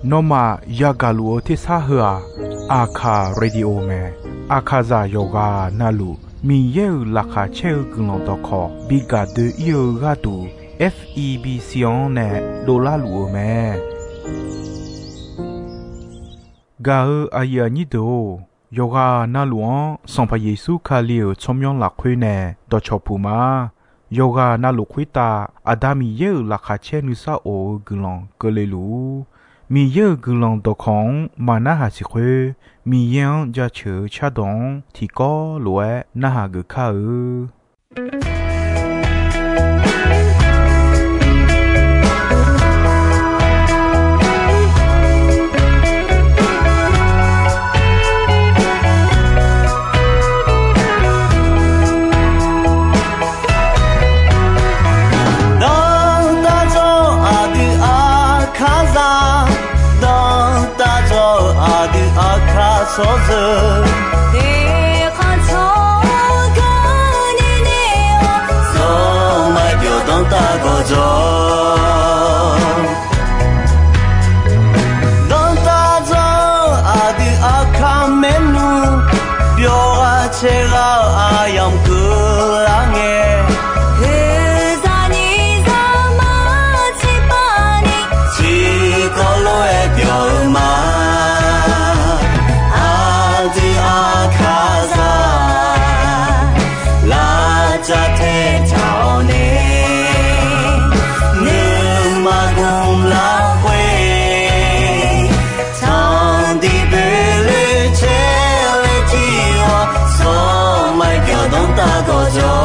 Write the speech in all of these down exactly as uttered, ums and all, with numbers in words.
Nawmaf yagaq luf-eu tersar heu-aq, Aqkaq Radio mae. Aqkaqzaq yawqghaq navluf Miqyaer-euq laqkhaq caer-eu guiqlanq dawqkawq bi gaq doe-ir-eu gharduq, F E B C-anr nae dovlar luf-eu mae. Gaq-eu aqyuif aqnyir deuq-or, yawqghaq navluf-anr Sanqpaq Yeqsur Kali-euq tsawrmyanr lafkhoer nae dawqcawq puq ma. Yawqghaq navluf khoertav Aqda Miqyaer-euq laqkhaq caer nuisar of-eu guiqlanq keuvle luf-ur. Miqyaer-euq guiqlanq dawqkawq-anr maqnarhaq siq khoer, Miqyaer-anr jaceuq-eu cardawq-anr tiqkawv lof-aer narhaq geuf kar-eu. Dawrtaq dzawr aqdui Aqkaqzaq, dawrtaq dzawr aqdui Aqkaq tsawrjeuq, teqkhanq tsawrganr nirnae-awr, zawr maqbyawq dawrtaq gawqjawq. Dawrtaq dzawr aqdui Aqkaq maernmr, byawq ghaq caer ghaq-eu aqyamq keuvlar ngae, oeqzaq nyiq zaqmar tserpav ni, tiqkawv lof-aer byawq-eu ma. Aqdui Aqkaqzaq, lavcav taetaq-awr nae, nuima gmq lafkhoer, tanqdiq boeqle caer laer jir-awr, zawr maqbyawq dawrtaq gawqjawq.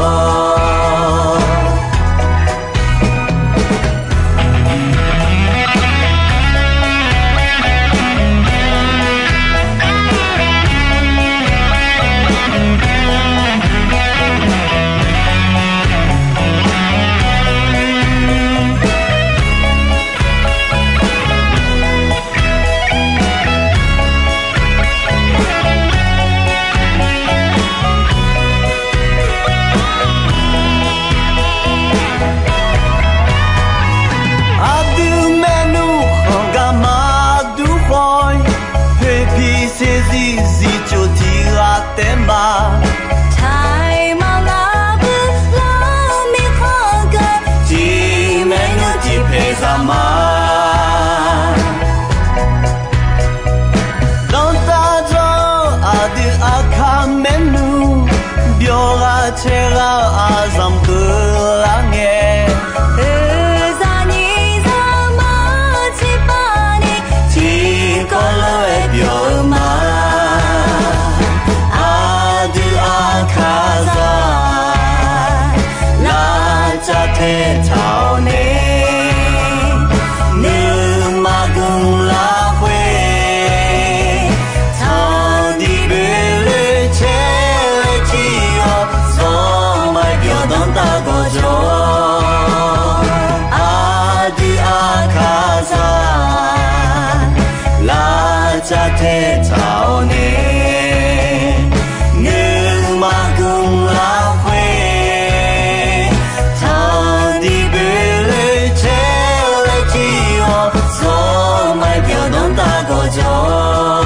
Aqdui maernmr khanq gar maqdur khawf-ir, poeqpiq saeqzir zifcof tiq ghaq taef ma. Taiq maqlar bui lar mirkhanq geu, tiq maernmr tiq paeq zaq ma. Dawrtaq dzawr aqdui Aqkaq maernmr, byawq ghaq caer ghaq-eu aqzanq keuvlar ngae, oeqzaq nyiq zaqmar tserpav ni, tiqkawv lof-aer byawq-eu ma. Aqdui Aqkaqzaq, lavcav taetaq-awr nae, nuima gmq lafkhoer, tanqdiq boeqle caer laer jir-awr, zawr maqbyawq dawrtaq gawqjawq. Aqdui Aqkaqzaq, lavcav taetaq-awr nae, nuima gmq lafkhoer, tanqdiq boeqle caer laer jir-awr, zawr maqbyawq dawrtaq gawqjawq.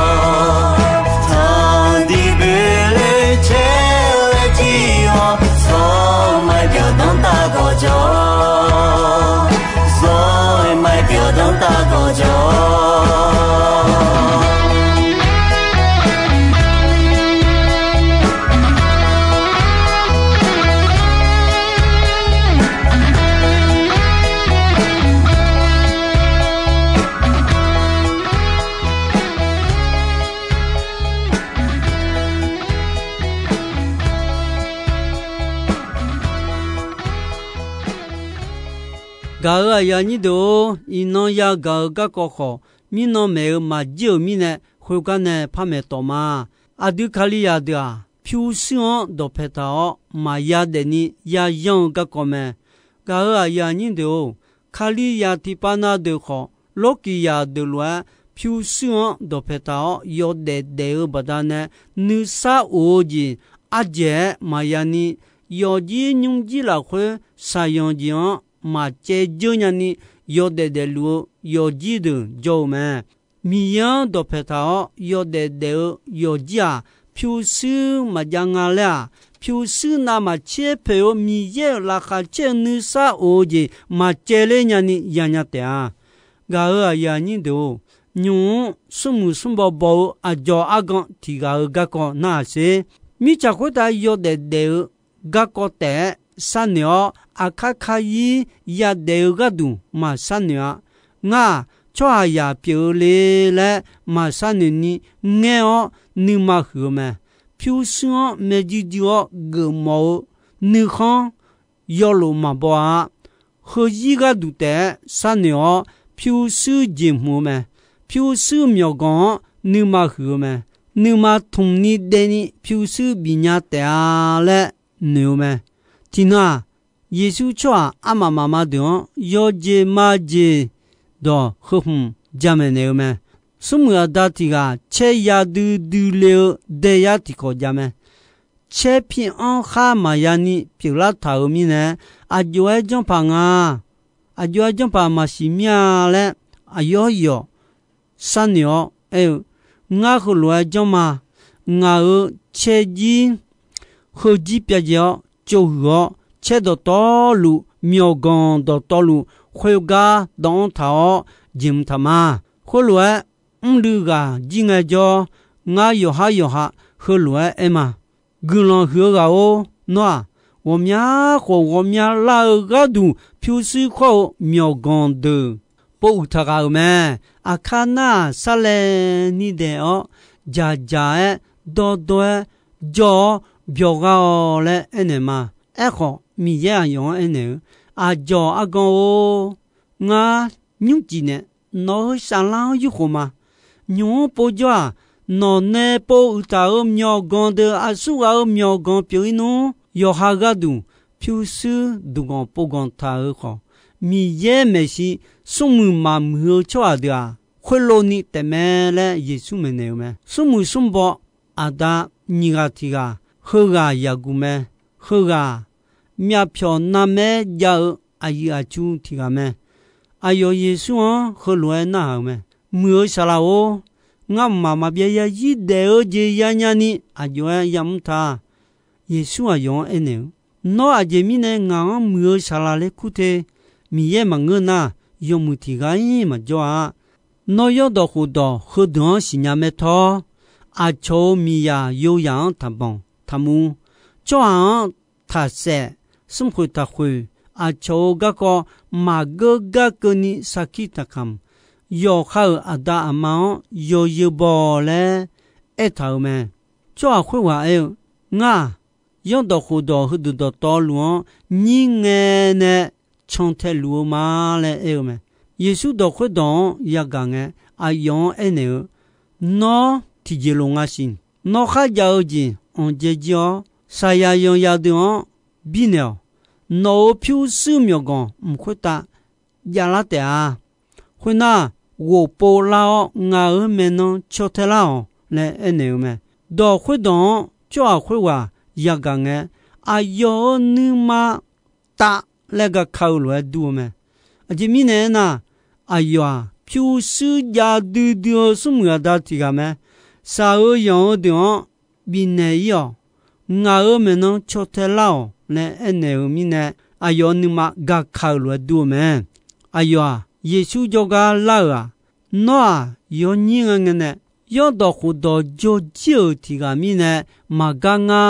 Tanqdiq boeqle caer laer jir-awr, zawr maqbyawq dawrtaq gawqjawq. Zawr maqbyawq dawrtaq gawqjawq. Gaq-euq aqyuif aqnyir deuq-or, iqnan yagaq-eu garkawv khawf, mirnan maeq-euq maqjir-euq mirnae, khoergar nae par maeq tawq ma. Aqdui Kalizaq deuq-aq, pyurshuir-anr dawqpae taq-awr, maqya daefni yayanr-eu garkawv mae. Gaq-euq aqyuif aqnyir deuq-or, Kalizaq tiqpav na deuq khawf, Lawrkiqzaq deuq lof-aer pyurshuir-anr dawqpae taq-awr yawdaef daef-eu baqdanae, nuisar of-eu jeq ardzaeq-aer maqya ni, yawfjir nymrjir lafkhoer shaqyanq jeq-anr maqcaev dzeur nyani yawdaef daefluf-eu yawqjir deuq jawr-eu mae. Miqyaer-anr dawqpaeq taq-awr yawdaef daef-eu yawqjir-aq, pyurshuir maqjav nga laer-aq, pyurshuir navmaqtser poeq-eu Miqyaer-euq laqkhaq caer-eu nuisar of-eu jeq maqcaev ler nyani yanya taef-a. Gaq-euq aqyuif aqnyir deuq-or, nymq-mr smrmuiq smrbaw baw-eu aqdzawq argan tiq ghaq-euq garkawv narhaq sher. Mirtsaq khoertav yawdaef daef-eu garkawv taef-aer sharnoeq-awr, aqkar kayir yadaef-eu gharduq maqsharnoeq-a. Ngar-aq, tsawrhaqzaq pyeuf-eu le laer maqsharnoeq ni ngaer-awr nuima huiq-eu mae. Pyurshuir-anr maerjuir juir-awr geufmawf-eu nuikhanr yawlof maqbaw-a. Heuzir gharduq taef-aer sharnoeq-awr, pyurshuir jeqhmq-eu mae. Pyurshuir myawqganq-anr nuima huiq-eu mae. Nuima tmq ni daev ni pyurshuir bifnya taef-a laer noeq-eu mae. Tiqnan-aq, Yeqsur tsawrhaq armaf mafma deuq-anr yawjeq majeq dawq heu hmq jamaeq naeq-eu mae. Smrmuiq aqda tiq ghaq caer ya duidui le-eu daeyar tiqkawv jav mae. Caer pi-anr khar maqya ni pyeuflar taq-euq mirnae, aqjox-aer janrpaq nga, aqjox-aer janrpaq maqsiq mir-a laer aqyawf yawf sharnoeq-awr aer-eu, Ngar heulof-aer janrma. Ngaq-euq caerjir heujir pyav jaev-awr tsovhuiq-awr, caer dawqtawvluf myawqganq dawqtawvluf khoergar dawv-anr taq-awr jeq mq taq ma. Khoerlof-aer mrluiv ghaq jir ngaejawr, ngar yawqhar yawqha heulof-aer aer ma. Guiqlanq huiq-eu ghaq-or, nawr-aq, ghawqmya khof ghawqmya lar-eu gharduq pyurshuir khawr-eu myawqganq deuq pov uiq taq ghaq-euq mae. Aqkar nar-aq, sarlaev ni daef-awr, dzaqdzaq-aer dawrdawr-aer jawr-awr byawq ghar-awq laer aernaeq ma. Aerkhawf, Miqyaer aqyawf-anr aernaeq-eu, Aqdzawq argan-or, ngar nymrcif nae nawq-euq saflar-anr yurkhof ma. Nymq-mr povjawr-aq, nawq nae pov uiq taq-euq myawqganq deuq aqsurghaq-euq myawqganq pyeuf-ir nmr. Yawqha gharduq pyurshuir duqganq povganq taq-euq khawf, Miqyaer maeqshi smrmuiq maqmuiq-eu tsawrhaq deuq-aq, khoerlovni taefmae laer Yeqsur maeqnaeq-eu mae. Smrmuiq smrbaw aqda nyiq ghaq tiq ghaq, heughaq yaqguq mae. Heughaq-aq, myavpyawq narmaer jav-eu aqyuif aqtsu tiq ghaq mae. Aqyawf Yeqsur-anr heulof-aer narhaq-euq mae. Muiq-eu saqlaq-or, ngar mqmaq maqbyav yarzir daef-eu jeq yanya ni aqjox-aer yamr ta. Yeqsur aqyawf-anr aernaeq-eu, Nawr aqjeq mirnae ngaq-anr muiq-eu saqlaq laer kur te? Miqyaer maqngeur nar, yawmuiq tiq ghaq-ir maqjawr-a. Nawr yawrdawq khofdawq heudeuq-anr siqnya maertawr, aqcawq-euq miqzaq yoyaq-anr taqbanq taqmuv, tsawrhaq-anr taqsaef, smrkhoeq taqkhoeq, aqcawq-euq garkawv maqgeur gar keuvni sarkir taqkamq, yawqha-euq aqda aqma-anr yawzeu baw laer aertaq-euq mae. Tsawrhaq khoerghaq aer-eu, Ngar-aq, yawrdawq khofdawq heudeuq dawqtawvluf-anr nyir ngae nae cantae luf-eu ma laer aer-eu mae. Yeqsur dawq khoerdawq-anr yagaq ngae, aqyawf-anr aernaeq-eu, Nawr tiqjeq lof nga siq. Nawr kharjav-eu jeq anqdzae jir-awr, saqyaq yanqyaq deuq-anr birnaeq-awq. Nawq-euq pyurshuir myawqganq mq khoertav javlar taef-a. Khoernar, ghofpov lar-awr ngaq-euq maeqnan caw tae lar-awq laer aernaeq-eu mae. Dawq khoerdawq-anr tsawrhaq khoerghaq yagaq ngae, aqyawf-euq nuima tav laer gaka-eu lof-aer dur-eu mae. Aqjeq mirnae aernar, aqyawf-aq, pyurshuir jav duidui-eu smrmuiq aqda tiq ghaq mae. Shaq-eu yanq-eu deuq-anr bifnaeq-ir-awq. Ngaq-euq maeqnan caw tae lar-awq laer aernaeq-euq mirnae, aqyawf-euq nuima gaka-euq lof-aer dur-eu mae. Aqyawf-aq, Yeqsur jawrgar lar-euq-aq, Nawr-aq, yawnyir ngae ngae nae yawrdawq khofdawq jawrjir-euq tiq ghaq mirnae maqgar nga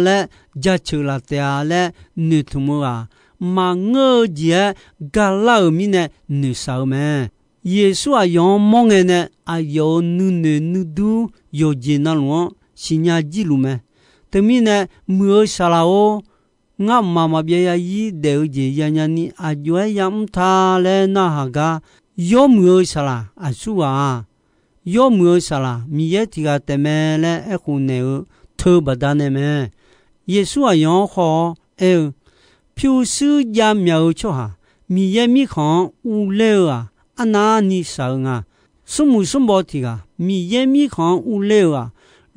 laer jaceuq laf taef-a laer noeqtmq-eu-aq, maqngeur-eu jeq-aer galar-euq mirnae noeqshaq-eu mae. Yeqsur aqyawf-anr mawr ngae nae aqyawf-euq nuinoeq nuidur yawqjeq navluf-anr siqnya jirluf mae. Teumirnae, muiq-eu saqlaq-or, ngar mqmaq maqbyav yarzir daef-eu jeq yanya ni aqjox-aer yamr ta laer narhaq gar, yawmuiq-eu saqlaq aqsurghaq-aq, yawmuiq-eu saqlaq Miqyaer tiq ghaq taef mae laer aerkhof naeq-eu teu baqdanae mae. Yeqsur aqyawf-anr khawf-awr aer-eu, Pyurshuir jav myaq-eu tsawrhaq Miqyaer Mirkhanq-anr urler-eu-aq, arnavni shaq-eu nga. Smrmuiq smrbaw tiq ghaq Miqyaer Mirkhanq-anr urler-eu-aq,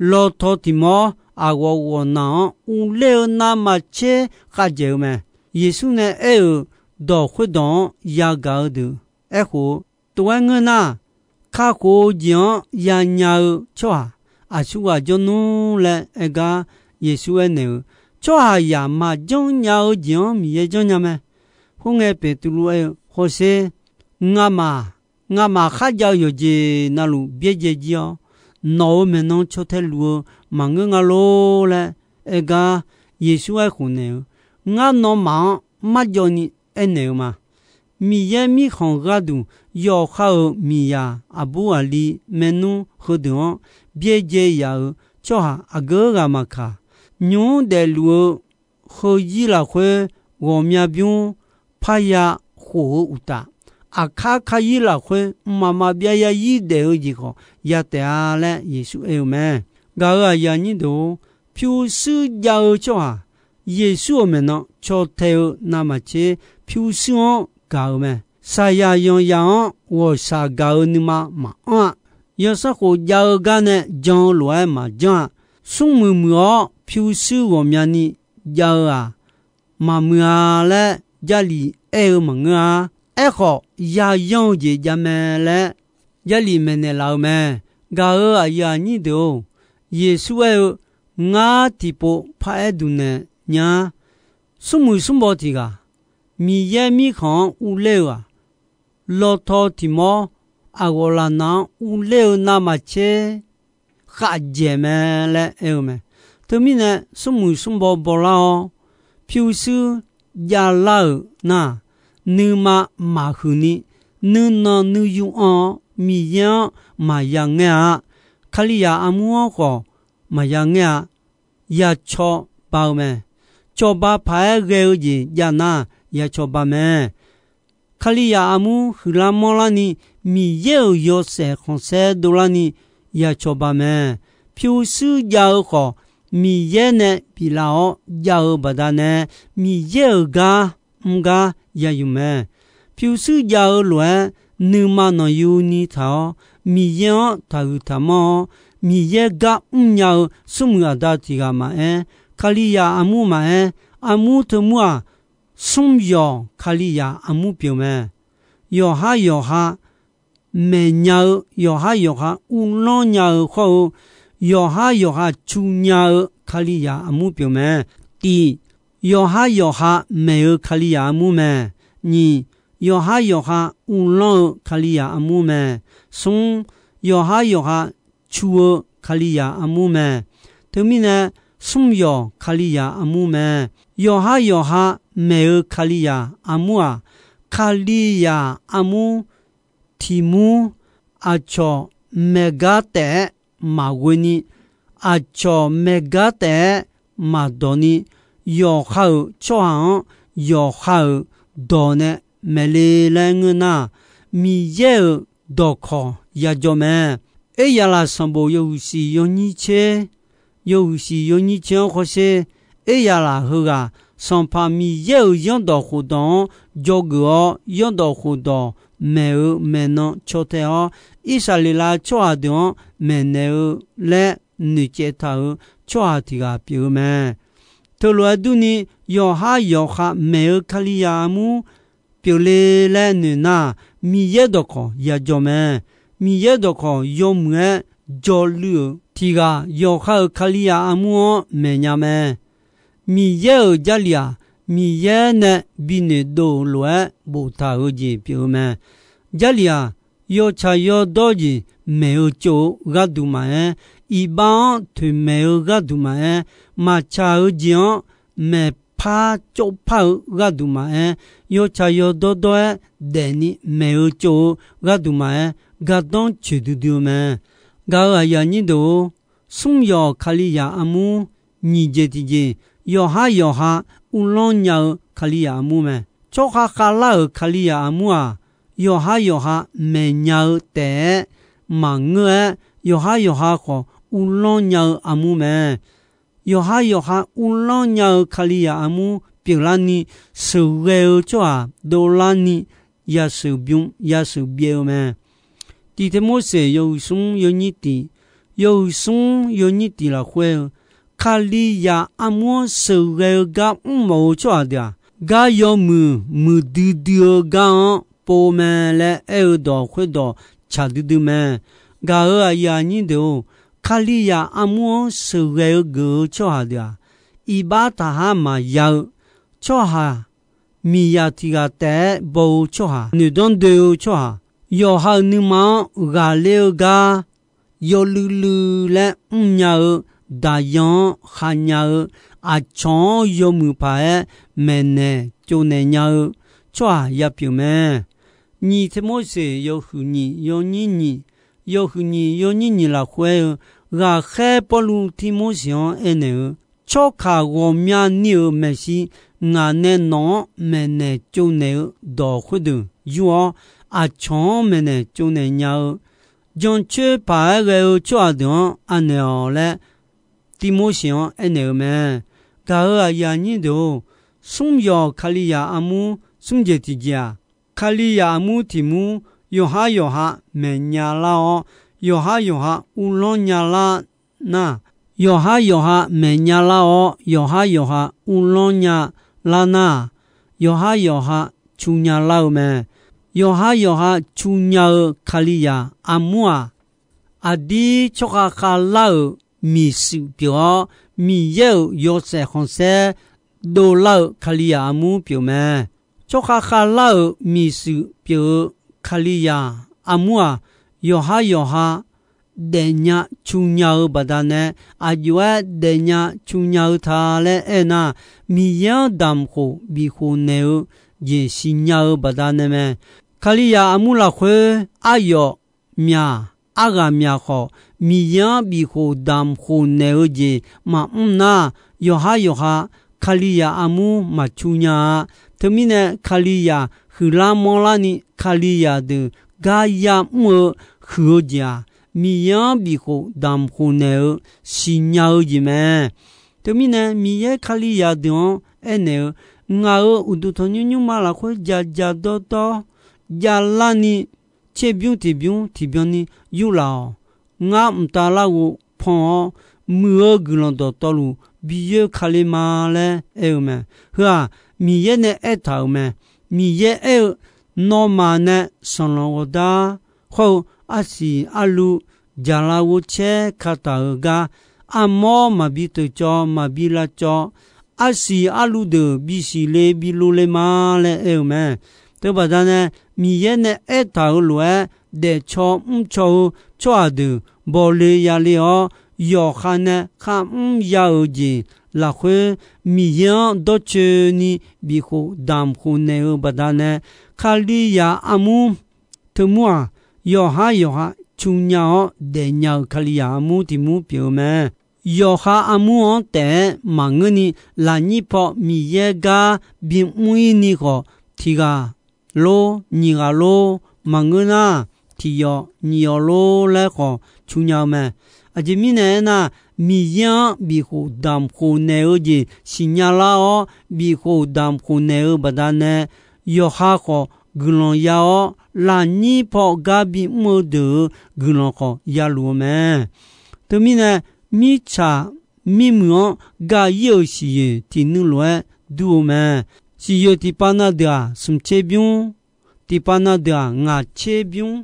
lawtaw tiq mawr aqghawf ghawq naq-anr urler-eu navmaqtser khavdzaeq-eu mae. Yeqsur nae aer-euq dawq khoerdawq-anr yagaq-eu deuq aerkhof-eu, tov-aer ngeur nar, kakhof-eu jeq-anr yanya-eu tsawrhaq aqsurghaq jawr nmr laer aergar Yeqsur aernaeq-euq, tsawrhaqzaq maqjanr nya-eu jeq-anr Miqyaer janrnya mae. Khoerngae Beqtuvluv aer-eu, hawsher, ngamaf, ngamaf kharjav-eu yawqjeq navluf byaerdzae jir-awr, nawq-euq maeqnan caw tae luf-eu maqngeur nga lor laer aergar Yeqsur aerkhof naeq-eu, ngar nawmaf-anr marjawvni aernaeq-eu ma. Miqyaer mirkhanq gharduq yawqha-euq miqyaq aqbur aqli maernmr heudeuq-anr byaerdzae yaf-euq tsawrhaq aqgeu ghaq maqkaq, nymq-mr daefluf-eu heuzir lafkhoer ghawqmya bymr parya khof-eu uqtaf, aqkar karyir lafkhoer mqmaq maqbyav yarzir daef-eu jeq khawf ya taef-a laer Yeqsur aer-eu mae. Gaq-euq aqyuif aqnyir deuq-or, pyurshuir jav-eu tsawrhaq Yeqsur-euq maeqnan caw tae-eu navmaqtser pyurshuir-anr gaq-eu mae. Saqyaq yanqyaq-anr ghawqshaq gaq-eu nuima maqanr-a. Yawsanr khof jav-eu gar nae jan-eu lof-aer maqjanr-a. Smrmuiq muiq-awr pyurshuir ghawqmyani jav-eu-aq, maqmuiq-a laer Jarlif aer-eu maqngeur-a. Aerkhawf, yayanr-eu jeq javmae laer Jarlif maeqnaeq laf-eu mae. Gaq-euq aqyuif aqnyir deuq-or, Yeqsur aer-eu, ngar tiqpov paraer duq naeq nya-a. Smrmuiq smrbaw tiq ghaq, Miqyaer mirkhanq-anr urler-eu-aq, lawtaw tiq mawr aqghawq lafnaq-anr urler-eu navmaqtser khavdzaeq mae laer aer-eu mae. Teumirnae, smrmuiq smrbaw bawlar-awr, pyurshuir javlar-euq nar, nuima maqhuiq ni, nuinanq nuiyu anr-awr Miqyaer-anr maqya ngaer-a. Kalizaq armur-anr khawf maqya ngaer-a. Ya cawba-eu mae. Cawba paq-aer ghae-eu jeq jav nar, ya cawba mae. Kalizaq armur huiqlar manrlarni, Miqyaer-euq yawshaef khanqsaer dovlarni ya cawba mae. Pyurshuir jav-eu khawf, Miqyaer nae biflaf-awr jav-eu baqdanae, Miqyaer-euq gar mr gar ya yuf mae. Pyurshuir jav-eu lof-aer nuima nanqyuni taq-awr, Miqyaer-anr taqhuiq taqmanr-awr, Miqyaer gar mrnya-eu smrmuiq aqda tiq ghaq maqaer, Kalizaq armur maqaer, armur teumur-aq, smr yawq Kalizaq armur pyeuf mae. Yawqhar yawqha maeqnya-eu, yawqhar yawqha uvlanr nya-eu khawr-eu, yawqhar yawqha cu nya-eu Kalizaq armur pyeuf mae. Tiq, yawqhar yawqha maeq-eu Kalizaq armur mae. Nyiq, yawqhar yawqha uvlanr-eu Kalizaq armur mae. Smr, yawqhar yawqha cu-eu Kalizaq armur mae. Teumirnae, smr yawq Kalizaq armur mae. Yawqhar yawqha maeq-eu Kalizaq armur-aq, Kalizaq armur tiq mur aqcawq maeqgar taef-aer maqghoe ni, aqcawq maeqgar taef-aer maqdawq ni, yawqha-euq tsawrhaq-anr yawqha-euq dawq nae maeq le laer ngeur nar, Miqyaer-euq dawqkawq yajawr mae. Eryaqlaq sanqbof yawhuiq siq yawnyir tser, yawhuiq siq yawnyir tser-anr khawrsher, Eryaqlaq heughaq Sanqpaq Miqyaer-euq zanrdawq khofdawq-anr dzawgeuf-awr, zanrdawq khofdawq maeq-eu maeqnan caw tae-awr, Irsaqleqlav tsawrhaq deuq-anr maeqnaeq-eu laer noeqcaev taq-euq tsawrhaq tiq ghaq pyeuf-eu mae. Teulof-aer durni, yawqhar yawqha maeq-eu Kalizaq armur pyeufle laer noeq nar, Miqyaer dawqkawq yajawr mae. Miqyaer dawqkawq yawmuiq-aer jawrluiv-euq tiq ghaq yawqha-euq Kalizaq armur-anr maeqnya mae. Miqyaer-euq Jarlif-aq, Miqyaer nae bi noeqdov-euq lof-aer boftaq-eu jeq pyeuf-eu mae. Jarlif-aq, yawtsaq yawdawr jeq maeq-eu tsov-eu gharduq maqaer, iqbax-anr toeqmaeq-eu gharduq maqaer, maqtsaq-eu jeq-anr maeqpar cawvpar-eu gharduq maqaer, yawtsaq yawdawr dawr-aer daefni maeq-eu tsov-eu gharduq maqaer, gardanr coeqdui dui-eu mae. Gaq-euq aqyuif aqnyir deuq-or, smr yawq Kalizaq armur nyiq jeq tiqjeq, yawqhar yawqha uvlanr nya-eu Kalizaq armur mae. Tsawrhaq khavlar-euq Kalizaq armur-aq, yawqhar yawqha maeqnya-eu taef-aer maqngeur-aer, yawqhar yawqha khawf uvlanr nya-eu armur mae. Yawqhar yawqha uvlanr nya-eu Kalizaq armur pyeuflarni, sheuqghae-eu tsawrhaq dovlarni, yasheuq bym yasheuq byaev-eu mae. Tiq Tirmorseq yawhuiq smr yawnyir tiq, yawhuiq smr yawnyir tiq lafkhoer-eu, Kalizaq armur-anr sheuqghae-eu gar mrmawf-eu tsawrhaq deuq-aq, gar yawmuiq muiqdui dui-eu gar-anr pov mae laer aer-eu dawq khoerdawq tsaq duidui mae. Gaq-euq aqyuif aqnyir deuq-or, Kalizaq armur-anr sheuqghae-eu geuf-eu tsawrhaq deuq-aq, iqbax taqhar maqya-eu tsawrhaq, miqzaq tiq ghaq taef-aer baw-eu tsawrhaq, noeqdanr doe-eu tsawrhaq, yawqha-euq nuima-anr ghaqler-eu gar yawluiv luiv laer mrnya-eu, daqyan-anr khaqnya-eu, aqcawq-anr yawmuiq paq-aer maeqnaeq tsovnaeq nya-eu tsawrhaq yapyeuf mae. Nyiq Tirmorseq yawhuiq nyiq yawnyir nyiq, yawhuiq nyiq yawnyir nyiq lafkhoer-eu, ghaqkhaer Pawrluv Tirmorseq-anr aernaeq-eu, tsawrkaq ghawqmyani-euq maeqshi ngaq nae nawq-anr maeqnaeq tsovnaeq-eu dawq khoerdeuq yur-awr, aqcawq-anr maeqnaeq tsovnaeq nya-eu, jancoer paq-aer ghae-eu tsawrhaq deuq-anr anaeq-awq laer, Tirmorseq-anr aernaeq-eu mae. Gaq-euq aqyuif aqnyir deuq-or, smr yawq Kalizaq armur smr jeq tiqjeq-aq, Kalizaq armur tiq mur yawqhar yawqha maeqnya lar-awr, yawqhar yawqha uvlanr nya lar nar, yawqhar yawqha maeqnya lar-awr, yawqhar yawqha uvlanr nya lar nar, yawqhar yawqha cu nya lar-eu mae. Yawqhar yawqha cu nya-eu Kalizaq armur-aq, aqdir tsawrkhav khavlar-euq miqshuif pyeuf-awr, Miqyaer-euq yawshaef khanqsaer dovlar-eu Kalizaq armur pyeuf mae. Tsawrkhav khavlar-euq miqshuif pyeuf-eu Kalizaq armur-aq, yawqhar yawqha daefnya cu nya-eu baqdanae, aqjox-aer daefnya cu nya-eu ta laer aernar, Miqyaer-anr damqkhof bifkhof naeq-eu jeq siqnya-eu baqdanae mae. Kalizaq armur lafkhoer aryawf myaq, arghaq myaq khawf, Miqyaer-anr bifkhof damqkhof naeq-eu jeq maqmr nar, yawqhar yawqha Kalizaq armur maqcu nya-a. Teumirnae Kalizaq huiqlar manrlarni Kalizaq deuq gar yamr-eu huiq-eu jeq-aq, Miqyaer-anr bifkhof damqkhof naeq-eu siqnya-eu jeq mae. Teumirnae Miqyaer Kalizaq deuq-anr aernaeq-eu, ngaq-euq uqduq tanqnymr nymrma lafkhoer jaqjaq dawrdawr javlarni tserbymr tiqbymr tiqbyanni yurlaf-awq. Ngar mqtav larghov pan-awr, muiq-eu guiqlanq dawqtawvluf bi yoer kale ma laer aer-eu mae. Heu-aq, Miqyaer nae aertaq-euq mae. Miqyaer aer-eu, nawmaf nae sanqlanq ghawqdar hawr-eu arsiq arluv jaqlav ghovcaer kataq-euq gar, armawr maqbi teucawv maqbi lavcawv, arsiq arluv deuq bisiq le bi lov le ma laer aer-eu mae. Teubaqda nae Miqyaer nae aertaq-euq lof-aer daefcaw mrcaw-eu tsawrhaq deuq bawle yale-awr, yawqha nae kharmr ya-euq jeq lafkhoer Miqyaer-anr dawrcoeni bifkhof damqkhof naeq-eu baqdanae, Kalizaq armur teumur-aq, yawqhar yawqha cu nya-awr daefnya-euq Kalizaq armur tiq mur pyeuf-eu mae. Yawqha armur-anr taef-aer maqngeurni, lafnyir paw Miqyaer gar bimr-ir ni khawf, tiq ghaq lor, nyiq ghaq lor, maqngeur nar, tiq yawf nyiq yawf lor laer khawf cu nya-eu mae. Aqjeq mirnae aernar, Miqyaer-anr bifkhof damqkhof naeq-eu jeq siqnya lar-awr, bifkhof damqkhof naeq-eu baqdanae, yawqha khawf guiqlanq ya-awr, lafnyir paw gar bimr-eu deuq-euq guiqlanq khawf ya luf-eu mae. Teumirnae, mirtsaq mirmuiq-anr ga-ir-euq siqyoeq tiq nuiv lof-aer dur-eu mae. Siqyoeq tiqpav na deuq-aq, smq tser bymr, tiqpav na deuq-aq, ngaq tser bymr,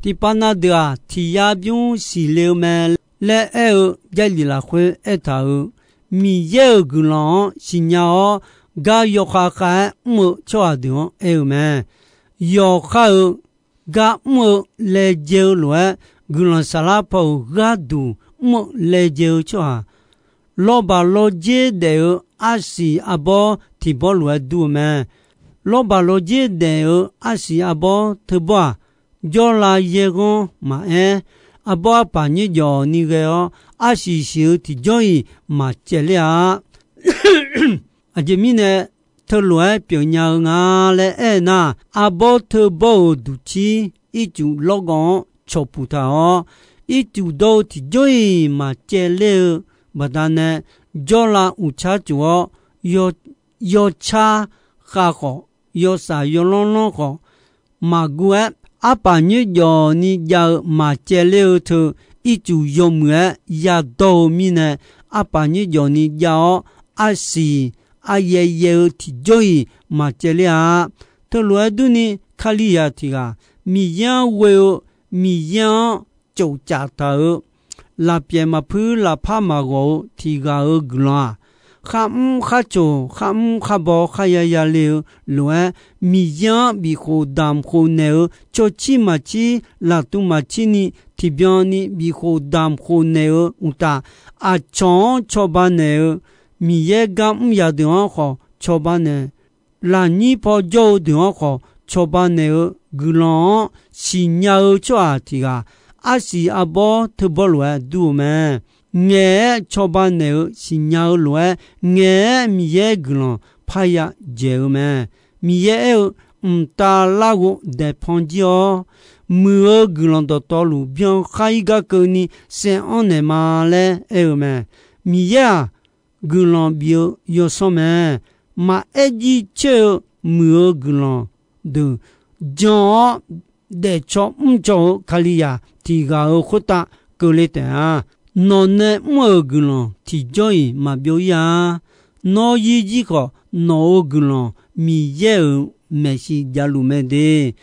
tiqpav na deuq-aq, tiq yar bymr siqle-eu mae laer aer-eu Jarlif lafkhoer aertaq-euq, Miqyaer-euq guiqlanq-anr siqnya-awr, gar yawkhav khav-aer mr-eu tsawrhaq deuq-anr aer-eu mae. Yawqha-euq gar mr-eu laejae-eu lof-aer, guiqlanq saflar paw-euq gharduq mr-eu laejae-eu tsawrhaq, lawrbaq lawrdzer daef-eu arsiq arbawr tiq bawr lof-aer dur-eu mae. Lawrbaq lawrdzer daef-eu arsiq arbawr teubawr-aq, jawrlav yaerghanr maqaer, arbawr arpaq nyoerjawf ni ghae-awr, arsiq siq-eu tiqjawr-iq maqcaevler-a. Aqjeq mirnae teulof-aer pyeufnya-eu nga laer aernar, arbawr teubawr-euq duqcir ircuf lawrgawv-anr cawqpuq taq-awr, ircuf dawr-eu tiqjawr-iq maqcaevler-eu baqdanae, jawrlav uqcar cuf-awr, yawcar khav khawf, yawshaf yawlanr lanr khawf, maqguv-aer, arpaq nyoerjawf ni jav-eu maqcaevler-eu teu ircuf yawmuiq-aer yadawr-eu mirnae, arpaq nyoerjawf ni jav-awr, arsiq aqyaef yaef-eu tiqjawr-iq maqcaev ler-a. Teulof-aer durni, Kalizaq tiq ghaq Miqyaer-anr ghoe-eu, Miqyaer-anr tsofcaf taq-euq, lafpyaeq maqpuir lafpar maqghawq-eu tiq ghaq-euq guiqlanq-aq, kharmr kharcoq, kharmr kharbaw kharya yale-eu lof-aer, Miqyaer-anr bifkhof damq khof naeq-eu cawcir maqcir, laftuv maqcir ni, tiqbyan ni bifkhof damq khof naeq-eu uqtaf, aqcawq-anr cawba naeq-eu, Miqyaer gar mr yadeuq-anr khawf cawba naeq, lafnyir paw jawr-eu deuq-anr khawf cawba naeq-eu guiqlanq-anr siqnya-eu tsawrhaq tiq ghaq, arsiq arbawr teubawr lof-aer dur-eu mae. Ngaeq-aer cawba naeq-eu siqnya-eu lof-aer, ngaeq-aer Miqyaer guiqlanq parya dzaeq-eu mae. Miqyaer aer-eu, Mqtav larghov daeqpan jir-awr, muiq-eu guiqlanq dawqtawvluf byan khar-ir gar keuvni saev anr naeqma laer aer-eu mae. Miqyaer-aq, guiqlanq bif-eu yawsanr mae. Maqaer jir caer-eu muiq-eu guiqlanq deuq jan-awr, daefcaw mrcaw-eu Kalizaq tiq ghaq-euq khoertav keuvle taef-a. Nawq nae mr-euq guiqlanq tiqjawr-iq maqbyov-ir-a. Nawr yir jir khawf, nawq-euq guiqlanq Miqyaer-euq maeqshi javluf mae de.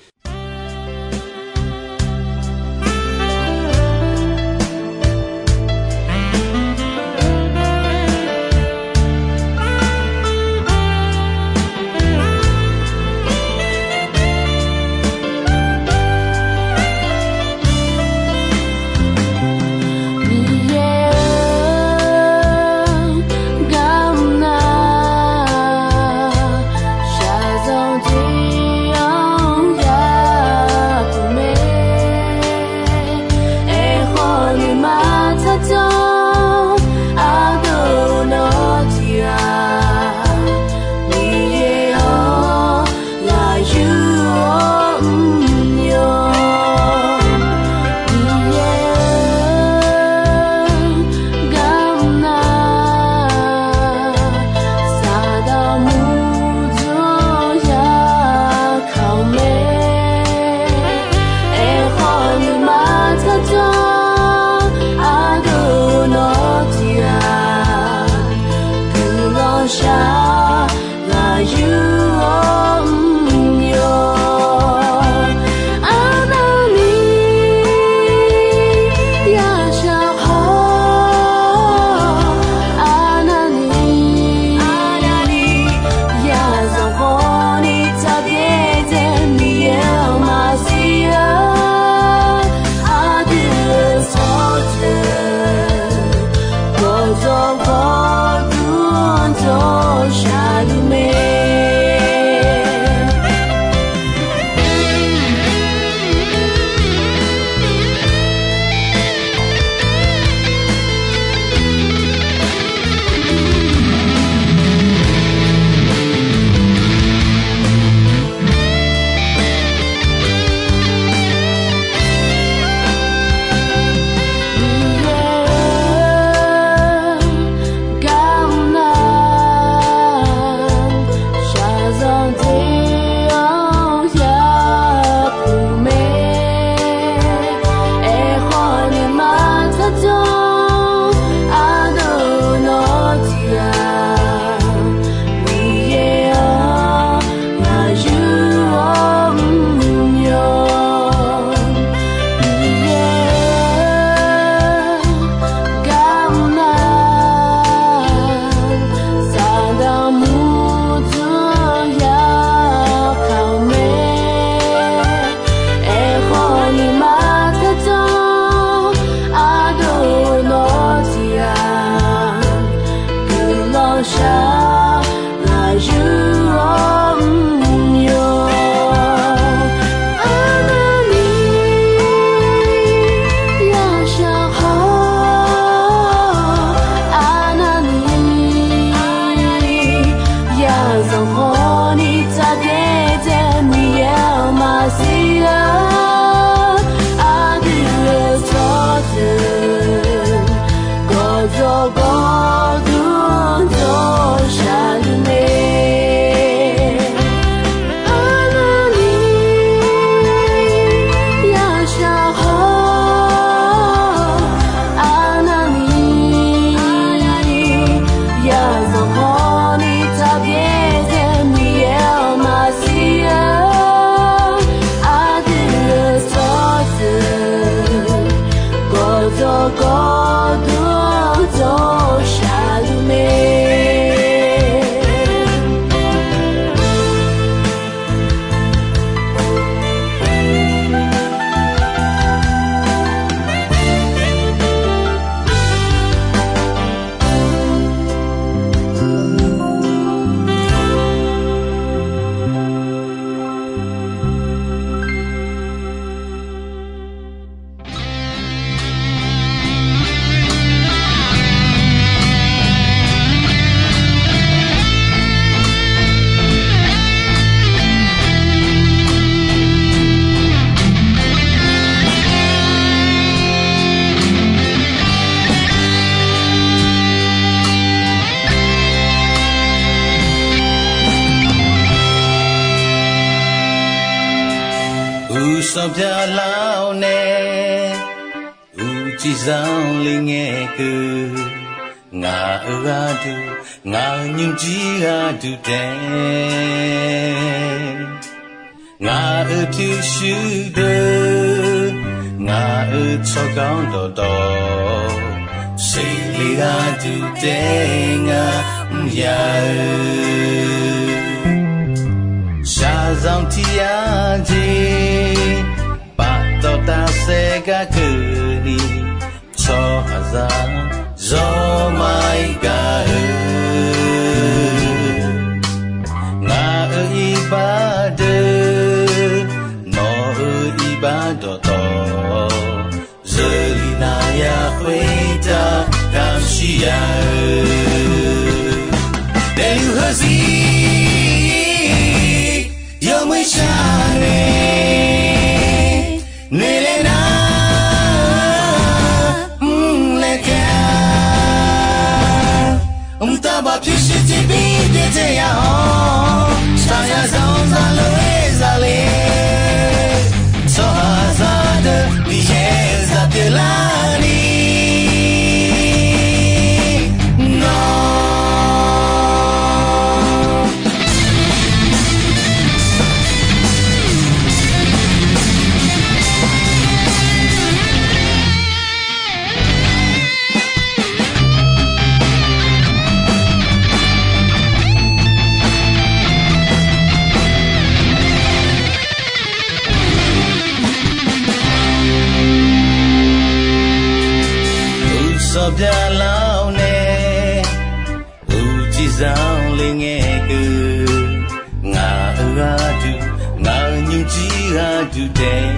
Sanqpaq lar-awr nae, uqcif zanqler ngae keuv, ngaq-euq gharduq, ngaq-euq nymrjir gharduq taef, ngaq-euq pyurshuir deuq, ngaq-euq tsawrganr dawqtawv, seqle gharduq taef ngar mr ya-eu. Shaqzanq tiq yar jeq, paftawf tafsaef gar keuvni, tsawrhaqzaq zawr ma-ir gaq-eu. Ngaq-euq iqbax deuq, nawq-euq iqbax dawqtawv, zeurlif nav ya khoertav kamq shir ya-eu. Daefluf heuzir yawmuiq shar nae, noeqlaer nar mrlaer taef-a. Mqtav baq pyurshuir tiqbir byaerdzae ya-awr, shaqzanq zaqlof-aer zale, tsawrhaqzaq deuq Miqyaer-euq zaq pyeuflarni nawr Uqsanq byaqlar-awr nae, uqcif zanqler ngae keuv, ngaq-euq gharduq, ngaq-euq nymrjir gharduq taef,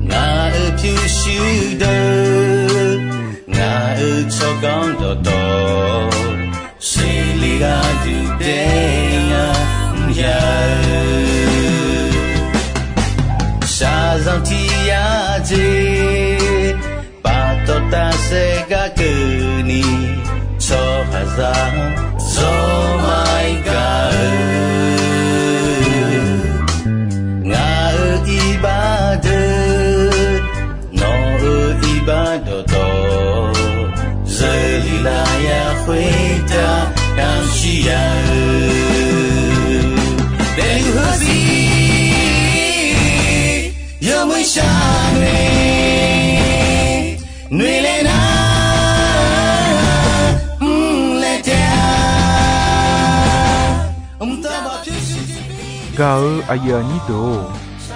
ngaq-euq pyurshuir deuq, ngaq-euq tsawrganr dawqtawv, seqle gharduq taef ngar mr ya-eu. Shaqzanq tiq yar jeq, paftawf tafsaef gar keuvni, tsawrhaqzaq zawr ma-ir gaq-eu. Ngaq-euq iqbax deuq, nawq-euq iqbax dawqtawv, zeurlif nav ya khoertav kamq shir ya-eu. Daefluf heuzir yawmuiq shar nae, noeqlaer nar mrlaer taef-a. Gaq-euq aqyuif aqnyir deuq-or,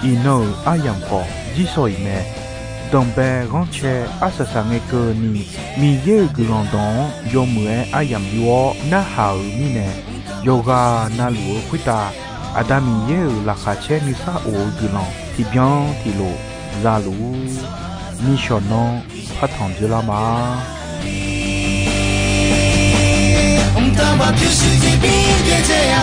iqnan-euq aryamq khawf jirshaw-iq mae. Danqbae ghanrcae arsaq saq ngae keuvni, Miqyaer-euq guiqlanq dawq-anr yawmuiq-aer aryamq yur-awr narhaq-euq mirnae, yawqghaq navluf-eu khoertav Aqda Miqyaer-euq laqkhaq caer nuisar of-eu guiqlanq tiqbyan tiqlof za luf-ur. Nishawq nan partanq dzeurlar ma. Mqtav baq pyurshuir tiqbir byaerdzae ya